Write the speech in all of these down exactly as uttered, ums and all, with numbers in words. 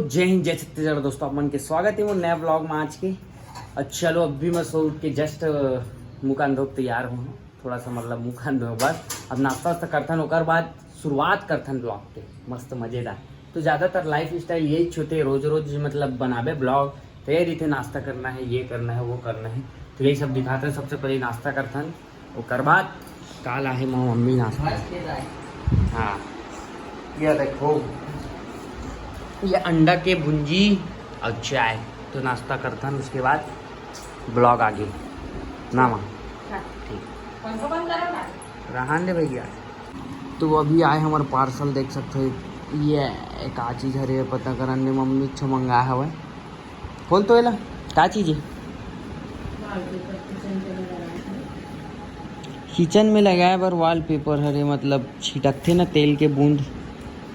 जय हिंद, जय छत्तीसगढ़ दोस्तों, आप मन के स्वागत हे मोर नया ब्लॉग में आज के। और चलो, अभी मैं सो उठ के जस्ट मुख हाथ धो के तैयार हूँ, थोड़ा सा मतलब मुख हाथ धो, बस अब नाश्ता वास्ता करथन, ओकर बाद शुरुआत करथन ब्लॉग के मस्त मजेदार। तो ज़्यादातर लाइफ स्टाइल यही होथे, रोज रोज मतलब बनाबे ब्लॉग, तो ये रहिथे नाश्ता करना है, ये करना है, वो करना है, तो यही सब दिखाते हैं। सबसे पहले नाश्ता करथन, ओकर बाद काल आहे मोर मम्मी नाश्ता। हाँ, ये देखो, ये अंडा के भुंजी और चाय। तो नाश्ता करथन, उसके बाद ब्लॉग आगे ना माँ। ठीक। रहन दे भैया। तो अभी आए हमर पार्सल, देख सकते हो। ये का चीज हरे, पता करन दे, मम्मी कुछ मंगाए हवय। खोल तो एला, का चीज हे? किचन में लगाए बर वॉलपेपर हरे, मतलब छिटकथे ना तेल के बूंद,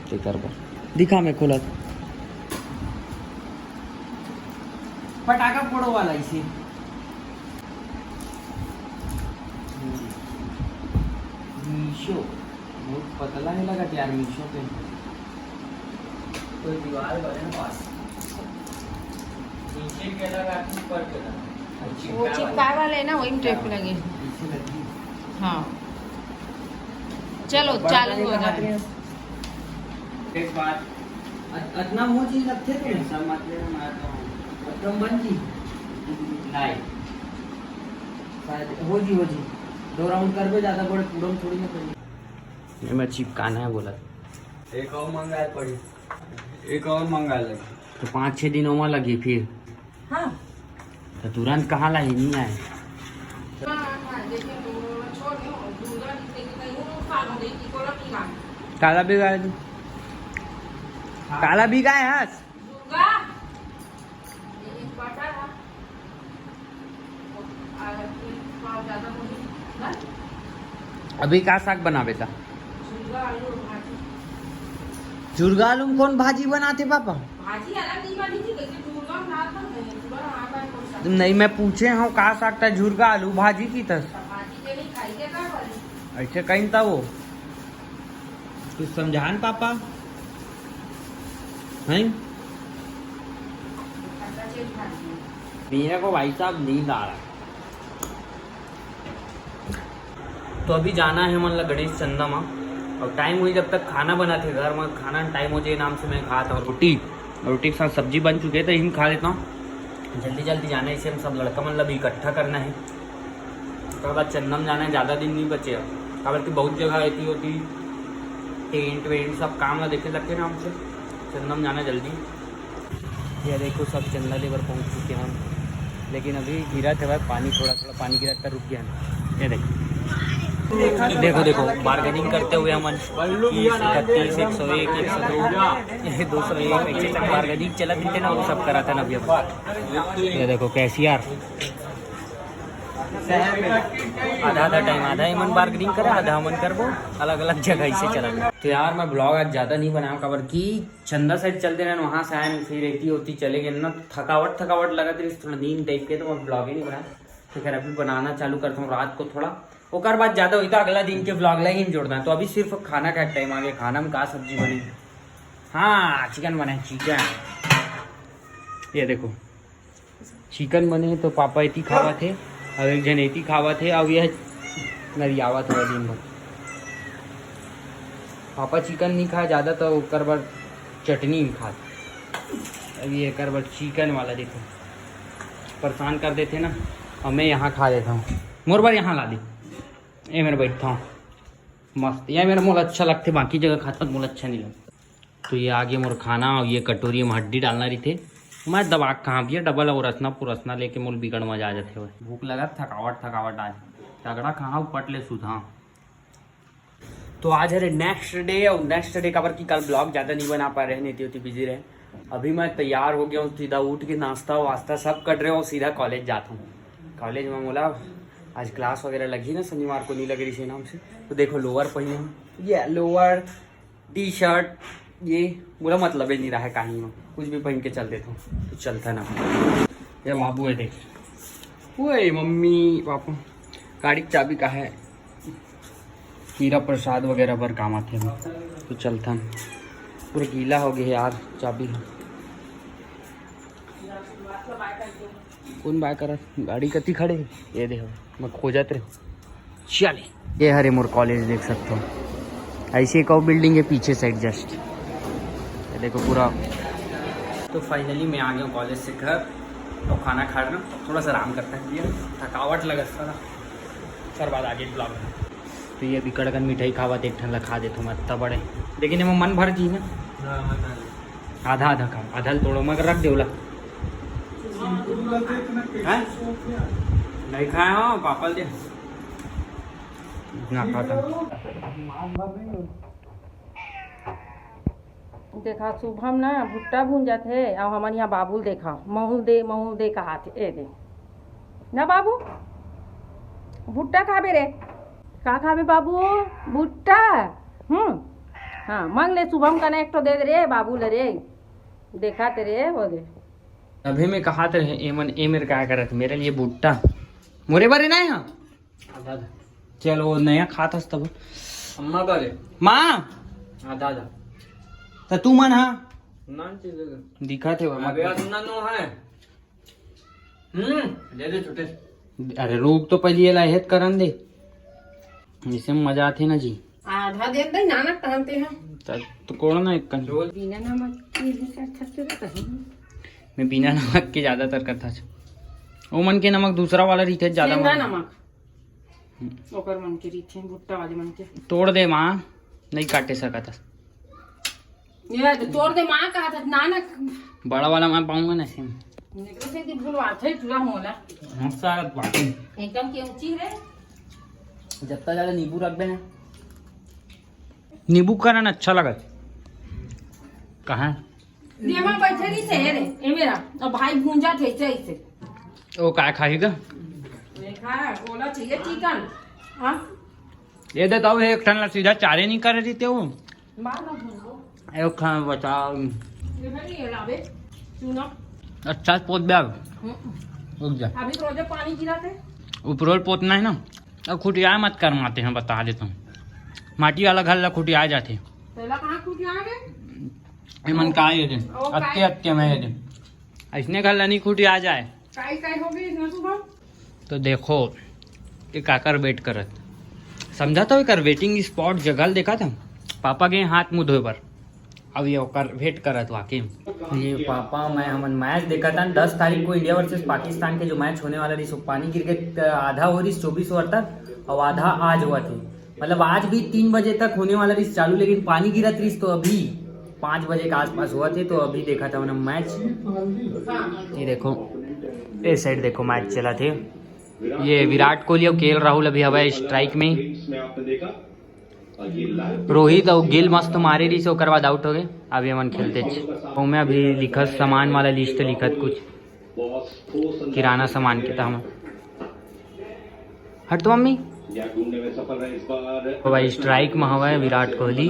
तेकर बर। दिखा मैं खोलत। पटाखा फोड़ो वाला इसे। मीशो, बहुत पतला है लगा यार मीशो पे। कोई दीवार बने ना पास, नीचे के अलग आती, ऊपर के अलग। वो चिपकाए वाले है ना, वही में टेप लगे। पीछे लगी। हाँ, चलो, बड़ा चालू हो जाए। एक बात, अत-, अतना हो जी लगथे के? सब मतलब हमारा तो अतना बन जी। नहीं। शायद हो जी, हो जी। दो राउंड करबे, ज्यादा बड़े पूरा में थोड़ी ना करिए। ये मैं चिपकाना है बोला। एक और मंगाए पड़ी, एक और मंगाए लगे। तो पाँच छः दिन ओमा लगी फिर। हाँ। तो तुरंत कहाँ ला ही नहीं आए। काला बिगाए तू, काला बिगाए हस। अभी का साग बनाबे ता? झुरगा आलू में कौन भाजी बनाथे पापा? भाजी अलग नहीं बनी थी, कैसे झुरगा में डाल दो, नहीं, झुरगा हमारे पास कौन सा? नहीं, मैं पूछे हूँ का साग ता, झुरगा आलू भाजी की तस। भाजी के नहीं खाई के का बोले? ऐसे कहीं ता वो। कुछ समझान पापा। हैं? मेरे को भाई साहब नींद आ रहा है। तो अभी जाना है मन ला गणेश चंदा मा। और टाइम हुई जब तक खाना बनाथे घर में, खाना टाइम हो जाए नाम से मैं खात हूँ रोटी। रोटी के साथ सब्जी बन चुके तो इही खा लेता हूँ। जल्दी जल्दी जाना है, इसे हम सब लड़का मन ला भी इकट्ठा करना है। ओकर बाद चंदा म जाना है, ज़्यादा दिन नहीं बचे अब, काबर कि बहुत जगह ऐसी होती, टेंट वेंट सब काम ला देखे लगते ना हमसे। चंदा म जाना जल्दी। ये देखो, सब चंदा लेबर पहुंच चुके हैं हम, लेकिन अभी गिरत है भाई पानी, थोड़ा थोड़ा पानी गिरत है, रुक गया है। ये देखो, देखो, देखो, बार्गेनिंग करते हुए हमन तीस, इकतीस, एक सौ एक, एक सौ दो, दो सौ एक, एक सौ एक, बार्गेनिंग चलत रहिथे ना, वो सब कराथन अभी अपन। ये देखो कैशियर, आधा आधा टाइम, आधा एमन बार्गेनिंग करे, आधा हमन करबो, अलग अलग जगह इसे चलत। तो यार, मैं ब्लॉग आज ज़्यादा नहीं बनाया, काबर कि चंदा साइड चलते रहन, वहाँ से आए, फिर एती ओती चले गए ना, थकावट थकावट लगत रही, थोड़ा नींद टाइप के, तो मैं ब्लॉग ही नहीं बनाया। तो खैर, अभी बनाना चालू करता हूँ रात को थोड़ा, ओकर बाद ज़्यादा होई तो अगला दिन के ब्लॉग ला ही जोड़ना। तो अभी सिर्फ खाना का टाइम आ गया, खाना में का सब्जी बनी? हाँ, चिकन बने, चिकन। ये देखो, चिकन बने तो पापा एती खावत हे, अउ एक झन एती खावत हे, अउ यह नरियावत हे दिन भर। पापा चिकन नहीं खाए ज़्यादा, तो ओकर बर चटनी नहीं खात। अभी एकर बर चिकन वाला देखो, परेशान कर देथे ना, अउ मैं यहाँ खा लेता हूँ। मोर बर यहाँ ला दे, ए मेर बैठता हूँ मस्त। ये मेर मोला अच्छा लगथे, बाकी जगह खाता तो मोला अच्छा नहीं लगता। तो ये आगे मोर खाना, अउ ये कटोरी में हड्डी डालना रहिथे। मैं दबा के कहाँ भैया, डबल अउ रसना पुरसना लेके मोला बिकट मजा आ जाथे। भूख लगत, थकावट थकावट आज, तगड़ा कहाँ पट ले सुधा। तो आज हरे नेक्स्ट डे, अउ नेक्स्ट डे काबर कि कल ब्लॉग ज़्यादा नहीं बना पा रहे, नहीं होती बिजी रहे। अभी मैं तैयार हो गया हूँ, सीधा उठ के नाश्ता वास्ता सब कर रहे हो, सीधा कॉलेज जाता हूँ। कॉलेज में बोला आज क्लास वगैरह लगी ना, शनिवार को नहीं लग रही से नाम से। तो देखो लोअर पहने हूँ, ये लोअर टी शर्ट, ये पूरा मतलब ही नहीं रहा है कहीं में, कुछ भी पहन के चल देता हूँ। तो चलता है ना, ये बाबू है देख, ओए मम्मी पापा, गाड़ी की चाबी का है? खीरा प्रसाद वगैरह पर काम आते हैं। तो चलता है, पूरा गीला हो गया यार चाबी। कौन बाय करत? गाड़ी कति खड़े हे? ये देखो, मैं खोजत रहे। चले, ये हरे मोर कॉलेज, देख सकते हो। ऐसे एक और बिल्डिंग है पीछे साइड जस्ट, ये देखो पूरा। तो फाइनली मैं आ गया हूँ कॉलेज से घर। तो खाना खा रहा हूँ, थोड़ा सा आराम करता है भैया, थकावट लगा सारा। फिर बाद आगे ब्लॉग में। तो ये अभी कड़कन मिठाई खावत, एक ठन ला खा देथो मैं, इतना बड़े, लेकिन एमा मन भर जी ना। आधा आधा खा, आधा ल तोड़ो, मगर रख दे ओला। हैं? नहीं खाए हो, पापा दे। ना खाता। देखा, शुभम ना भुट्टा भूंजत हे, अउ हमन यहाँ बाबू ल देखा, महूँ ल दे, महूँ ल दे कहाथे। ए दे ना बाबू, भुट्टा खाबे रे। का खाबे बाबू? भुट्टा। हम्म, हाँ, मांग ले, शुभम कना एक ठो दे दे रे बाबू ल रे। देखा ते रे, वो दे। अभी मैं कहा ते रहे, एमन ए मेर का करत, मेरे लिए भुट्टा मोरे बारे ना है। हाँ। आधा, आधा। चल, वो नया खात हस तब। अम्मा बारे। माँ। आधा, आधा। त तू मन हा। नान चीज दे दे। दिखा थे वो, मत अबे, यार, ना नो है। हम्म, दे दे छोटे। अरे, रुक तो, पहले ये ला हेत करन दे। इसे में मजा आथे ना जी। आधा दे दे, नाना टहलते हैं। त, तो कोण ना एक कन। बिना नमक के भी कर सकते तो कहीं। मैं बिना नमक के ज्यादातर करता छ। ओ मन के नमक दूसरा वाला रहिथे, ज्यादा सेंधा मन। नमक। हम्म। ओकर मन के रहिथे, भुट्टा वाले मन के। तोड़ दे माँ, नहीं काटे सकत हस। ये तो तोड़ दे माँ, कहा था ना, ना। बड़ा वाला मैं पाऊंगा ना सिम। निकल से कि भूलवा थे पूरा मोला। मस्त आ बात है। एकदम के ऊंची रे। जितना ज्यादा नींबू रख देना। नींबू का रन अच्छा लगत। कहाँ? ये मैं बैठे नहीं से रे, ये मेरा। अब भाई भूंजा थे इसे, इसे। वो काय खाही गा? देखा, बोला चाहिए चिकन। हाँ? ये दे तो एक ठन ला सीधा चारे नहीं कर रही थे वो। मार ना भूंजो। एक ठन बचा। ये भाई ये लावे, चूना। अच्छा पोत ब्याग। हम्म। रुक जा। अभी तो रोजे पानी गिरा थे। उपरोल पोतना है ना, अब खुटिया मत करवाते हैं, बता देता हूँ। माटी वाला घर ला खुटिया जाते। तेला कहाँ खुटिया रे? एमन का ये दे, ओ, अत्ते, काय? अत्ते में ये दे। ऐसने घर ला नहीं खुटिया जाए। काय, काय हो गई इसमें सुबह? तो देखो, ये काकर वेट करत। समझा था, एकर वेटिंग स्पॉट जगह देखा था। पापा गए हाथ मुंह धोए बर, अब ये ओकर वेट करत वाकई। ये पापा, मैं, हमन मैच देखा था दस तारीख को, इंडिया वर्सेस पाकिस्तान के जो मैच होने वाला रही, सो पानी गिर के आधा हो रही, चौबीस ओवर तक, और आधा आज हुआ थी। मतलब आज भी तीन बजे तक होने वाला रही चालू, लेकिन पानी गिरत रही, तो अभी पाँच बजे के आसपास हुआ थे, तो अभी देखा था उन्हें मैच। ये देखो, ये साइड देखो, मैच चला थे। ये विराट कोहली और केएल राहुल अभी हवा स्ट्राइक में। रोहित और गिल मस्त मारे रही से, ओकर बाद आउट हो गए। अब ये मन खेलते छ। ओमे अभी लिखत सामान वाला लिस्ट लिखत कुछ किराना सामान के, त हमन हट तो मम्मी। तो भाई स्ट्राइक में हवा है विराट कोहली।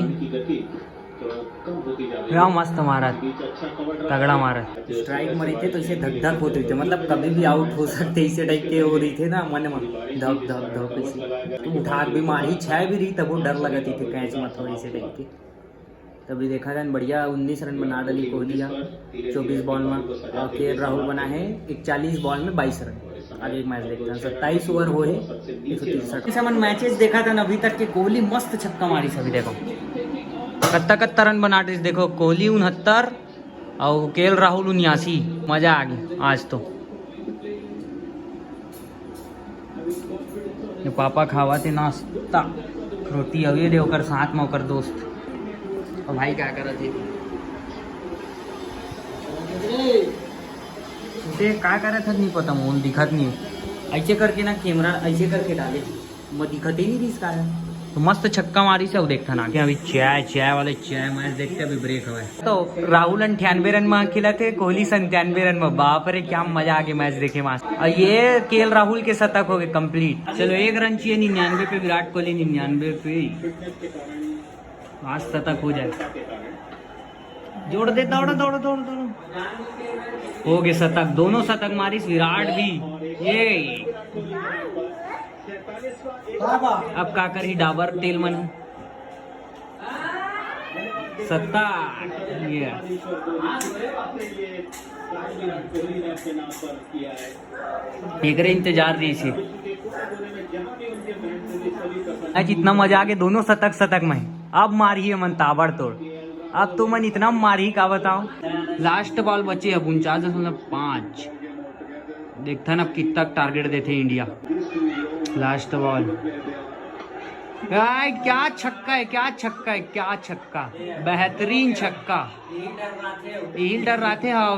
या मस्त मारा, तगड़ा मारा। स्ट्राइक में रहिथे तो इसे धक धक होत रहिथे, मतलब कभी भी आउट हो सकते, इसे टाइप के वो रहिथे ना मन में, धक धक धक इसे। तू उठा के भी मारही, छह भी रही तब वो डर लगत रहिथे, कैच मत हो इसे टाइप के। तभी देखा जाए बढ़िया उन्नीस रन बना डाली कोहली हा चौबीस बॉल में, और केएल राहुल बना है इकतालीस बॉल में बाईस रन। आगे एक मैच देखते हैं, सत्ताईस ओवर हो है, एक सौ तिरसठ। हमन मैचेस देखा था ना अभी तक के, कोहली मस्त छक्का मारी सभी। देखो कत्ता कत्ता रन बना डालिस, देखो कोहली उनहत्तर और केएल राहुल उन्यासी। मजा आ गई आज तो। ये पापा खावा थे नाश्ता, रोटी अभी दे, ओकर साथ में ओकर दोस्त। और भाई क्या करत थे? उसे का करत हस नहीं पता, मोन दिखत नहीं। ऐसे करके ना कैमरा ऐसे करके डाले, मैं दिखत ही नहीं दिस का है। तो मस्त छक्का मारी से, अब देखता ना कि अभी चाय, चाय वाले चाय मैच देखते, अभी ब्रेक हवे। तो राहुल अंठानबे रन में खेलत हे, कोहली संतानबे रन में। बाप रे, क्या मजा आ गया मैच देखे में। और ये केएल राहुल के शतक हो गए कंप्लीट। चलो, एक रन चाहिए निन्यानवे पे, विराट कोहली निन्यानवे पे। आज शतक हो जाए। जोड़ दे, दौड़, दौड़, दौड़, दौड़। हो गए शतक, दोनों शतक मारिस विराट भी। ये अब का करही डाबर तेल मन। सत्ता। ये एकरे इंतजार रहिस हे। आज इतना मजा आगे दोनों शतक शतक में। अब मारही हमन ताबड़तोड़। अब तो मन इतना मारही का बताओ। लास्ट बॉल बचे अब उनचास दशमलव पाँच। देखथन अब कितना टारगेट देथे इंडिया। Last ball. राइट, क्या छक्का है, क्या छक्का है, क्या छक्का। बेहतरीन छक्का। यही डर रहा थे। हाँ,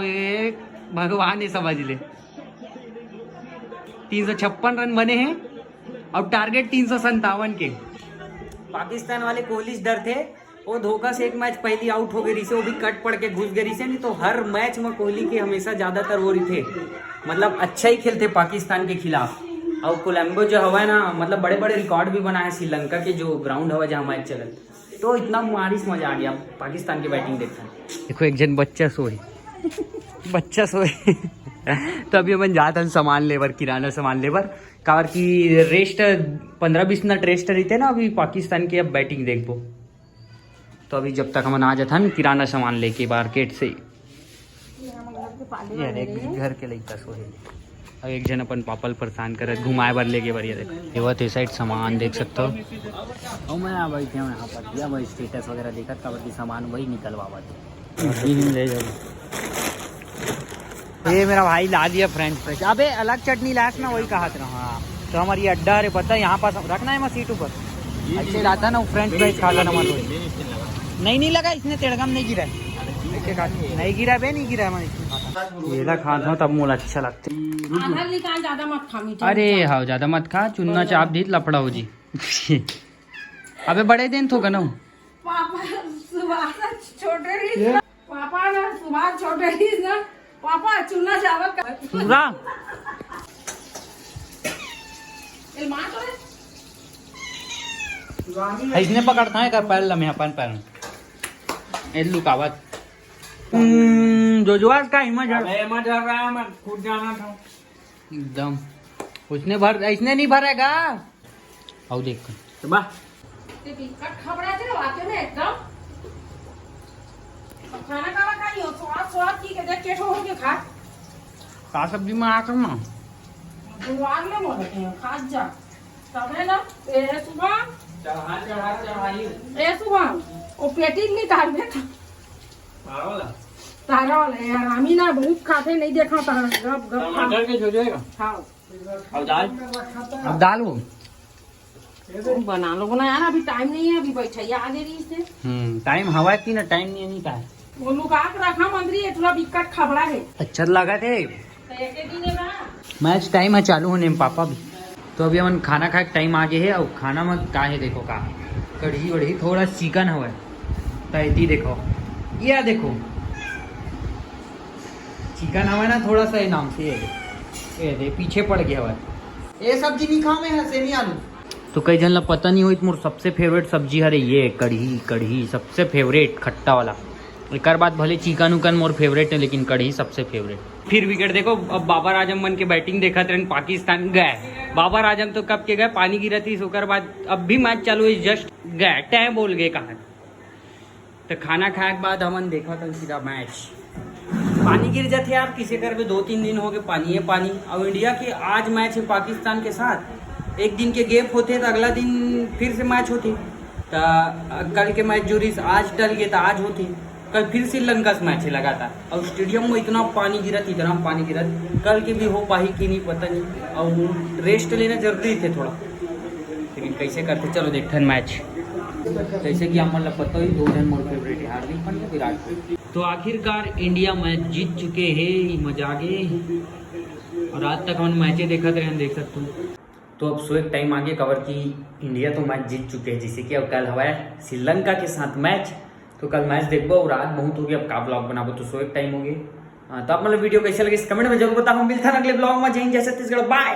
भगवान ही समझ ले। तीन सौ छप्पन रन बने हैं और टारगेट तीन सौ संतावन के। पाकिस्तान वाले कोहली से डर थे, वो धोखा से एक मैच पहली आउट हो गए रहिसे, वो भी कट पड़ के घुस गए रहिसे। नहीं तो हर मैच में कोहली के हमेशा ज्यादातर वो रहिथे, मतलब अच्छा ही खेलते पाकिस्तान के खिलाफ। और कोलंबो जो हवा है ना, मतलब बड़े बड़े रिकॉर्ड भी बना है श्रीलंका के, जो ग्राउंड हवा जहाँ मैच चलत। तो इतना मारिस मजा आ गया पाकिस्तान की बैटिंग देखकर। देखो एक जन बच्चा सोए, बच्चा सोए। तो अभी अपन जात हन सामान लेबर, किराना सामान लेबर, काबर की रेस्ट, पंद्रह बीस मिनट रेस्ट रहते ना अभी पाकिस्तान के। अब बैटिंग देखबो, तो अभी जब तक हमन आ जाथन किराना सामान लेके मार्केट से। ये देख, घर के लइका सोहे। अब एक जन अपन पापा ल परेशान करत, घुमाए बर लेके बर। ये देख, ये वो ते साइड सामान देख सकते हो। और मैं आ बैठे हूँ यहाँ पर, या भाई स्टेटस वगैरह देखत, काबर की सामान वही निकलवावत। ले जाओ। ये मेरा भाई ला दिया फ्रेंच फ्राइज। अबे अलग चटनी लायस ना, वही कहा था। हाँ, तो हमारी अड्डा रे पता है, यहाँ पास रखना है मैं सीट ऊपर। ऐसे लाता ना फ्रेंच फ्राइज खा लेना मत। नहीं, नहीं लगा, इसने तेड़गम नहीं गिरा है। ऐसे खा, नहीं गिरा बे, नहीं गिरा है, मैं इसमें खाता। ये ला खा था तब मोला अच्छा लगता। आधा निकाल, ज्यादा मत खा मीठा। अरे हाँ, ज्यादा मत खा, चुन्ना चाप दी लफड़ा हो जी। अबे बड़े दिन थोक ना। पापा सुभाष छोटे रहिस ना, पापा ना सुभाष छोटे रहिस ना, पापा चुन्ना चावल का पूरा। ए, मार तो रे। इसने पकड़ता है कर पैर लम्हे अपन पैर। ए लुकावत। हम्म, जोजवास का हिम्मत है। अबे, हिम्मत है, मैं खुद जाना था। एकदम। उसने भर, इसने नहीं भरेगा। आओ देख। तो बा। ते बिकट खबड़ा थे बातें में एकदम। अब खाना काला खाई हो, स्वाद, स्वाद की के देख के हो के खा। का सब्जी में आ करना? बुलवार में बोलते हैं, खा जा। तब है ना, ए सुबह। चढ़ा, चढ़ा, चढ़ाई। ए सुबह, वो पेटी निकाल दे था। तारा वाला? तारा वाला यार, हम ही ना बहुत खाते, नहीं देखा तारा, गप, गप खा। टमाटर के जो जाएगा? हाँ। अब दाल? अब दाल वो? बना लो ना यार, अभी टाइम नहीं है, अभी बैठा ही आगे रही से। हम्म, टाइम हवा की ना, टाइम नहीं है, नहीं का है। वो लुका के रखा मंत्री, ये थोड़ा बिकट खबड़ा है। अच्छा लगा थे। तो एक दिन है ना। मैच टाइम है चालू होने में पापा भी। तो अभी हमन खाना खाए के टाइम आ गए है, और खाना में का है देखो का, कढ़ी वढ़ी थोड़ा चिकन हवे, तैती देखो, या देखो चिकन हवे ना थोड़ा सा, ये नाम से ये दे, ये दे पीछे पड़ गया हवे, ये सब्जी नहीं खावे है सेमी आलू। तो कई झन ला पता नहीं होई, मोर सबसे फेवरेट सब्जी हरे ये कढ़ी, कढ़ी सबसे फेवरेट खट्टा वाला। एकर बाद भले चिकन उकन मोर फेवरेट है, लेकिन कढ़ी सबसे फेवरेट। फिर विकेट देखो, अब बाबर आजम मन के बैटिंग देखत रहन, पाकिस्तान गए। बाबर आजम तो कब के गए, पानी गिरत रहिस, ओकर बाद अब भी मैच चालू है, जस्ट गए, टै बोल गए कहा। तो खाना खाए के बाद हमन देखत हन सीधा मैच। पानी गिर जाते यार, किसे करबे, दो तीन दिन हो गए पानी है पानी। अब इंडिया के आज मैच है पाकिस्तान के साथ, एक दिन के गैप होते तो अगला दिन फिर से मैच होती। तो कल के मैच जो रहिस आज टल गए तो आज होती। कल फिर श्रीलंका से मैच है लगातार, और स्टेडियम में इतना पानी गिरत, इतना पानी गिरत, कल के भी हो पाही कि नहीं पता नहीं। और रेस्ट लेना जरूरी थे थोड़ा, लेकिन कैसे करते, चलो देखथन मैच। जैसे कि आप मन ला पता ही, दो जन मोर फेवरेट है, हार्दिक पांड्या, विराट कोहली। तो आखिरकार इंडिया मैच जीत चुके है, ये मजा आ गए। और आज तक हम मैचे देखत रहे, देख सकते हो। तो अब सोए के टाइम आ गया, काबर कि इंडिया तो मैच जीत चुके हैं, जैसे कि अब कल हवा है श्रीलंका के साथ मैच। तो कल मैच देखबो और रात बहुत हो गया, अब का ब्लॉग बनाबो, तो सोए के टाइम हो गया। हाँ, तो आप मतलब वीडियो कैसे लगे कमेंट में जरूर बताओ। मिलता है अगले ब्लॉग में। जय हिंद, जय छत्तीसगढ़, बाय।